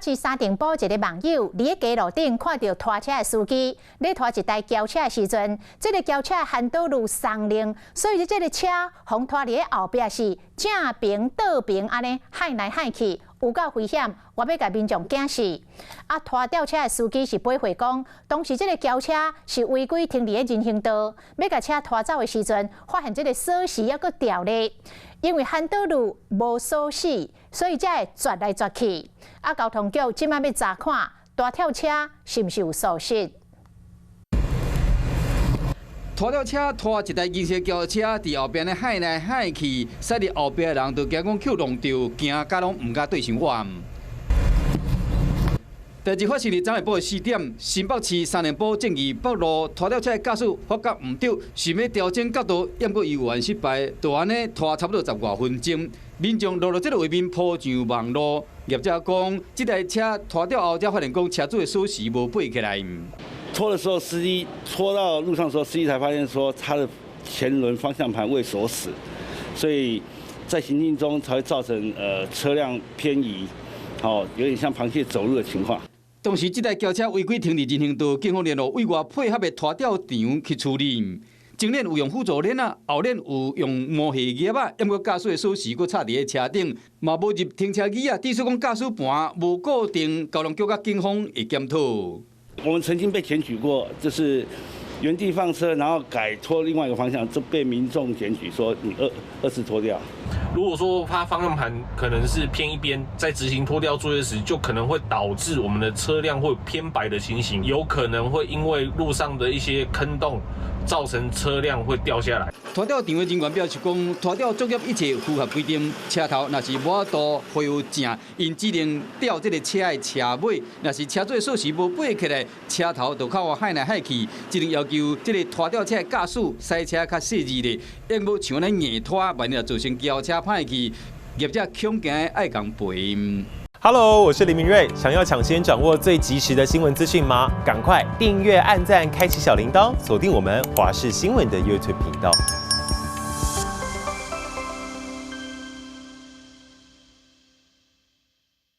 市三重埔一个網友佇咧街路頂看著拖車的司機咧拖一台轎車的時陣，這个轎車的番刀路鬆擰，所以這个車予拖佇咧後壁是正平倒平按呢幌來幌去，有夠危險，我欲共民眾驚死。啊，拖吊車的司機是回憶講，當時這个轎車是違規停佇咧人行道，欲共車拖走的時陣，發現這个鎖匙猶閣掉咧，因為番刀路無鎖死，所以才會逝來逝去。啊，交通局這擺欲查看大吊車是毋是有疏失。拖吊車拖一台銀色轎車佇後邊咧幌來幌去，駛佇後壁的人就驚講去弄著，驚甲攏毋敢對傷遠。代誌發生佇昨下晡4點，新北市三重埔正義北路拖吊車的駕駛發覺毋對，想欲調整角度，毋過猶原失敗，就按呢拖差不多10外分鐘。民眾錄著這个畫面鋪上網路，業者講，這台車拖吊後，才發現講車主的鎖匙無拔起來。拖的時候，司機拖到路上的時候，司機才發現說他的前輪方向盤未鎖死，所以在行進中才會造成車輛偏移，好，有點像螃蟹走路的情況。當時這台轎車違規停佇人行道，警方聯絡委外配合的拖吊場去處理。前輪有用輔助鏈仔，後輪有用毛細夾仔，毋過駕駛的鎖匙閣插佇咧車頂，嘛無入停車椅仔，意思講駕駛盤無固定，交通局佮警方會檢討。我們曾經被檢舉過，就是原地放車，然後改拖另外一個方向，就被民眾檢舉說你二次拖吊。如果說它方向盤可能是偏一邊，在執行拖吊作業時，就可能會導致我們的車輛會偏擺的情形，有可能會因為路上的一些坑洞，造成車輛會掉下來。拖吊場的人員表示講，拖吊作業一切符合規定，車頭若是無法度恢復正，𪜶只能吊這个車的車尾，若是車主的鎖匙無拔起來，車頭就較予幌來幌去，只能要求這个拖吊車的駕駛駛車較細緻咧，免無像按呢硬拖，萬一造成轎車歹去，業者恐驚愛共賠。 Hello，我是林明瑞。想要搶先掌握最及時的新聞資訊嗎？趕快訂閱、按讚、開啟小鈴鐺，鎖定我們華視新聞的 YouTube 頻道。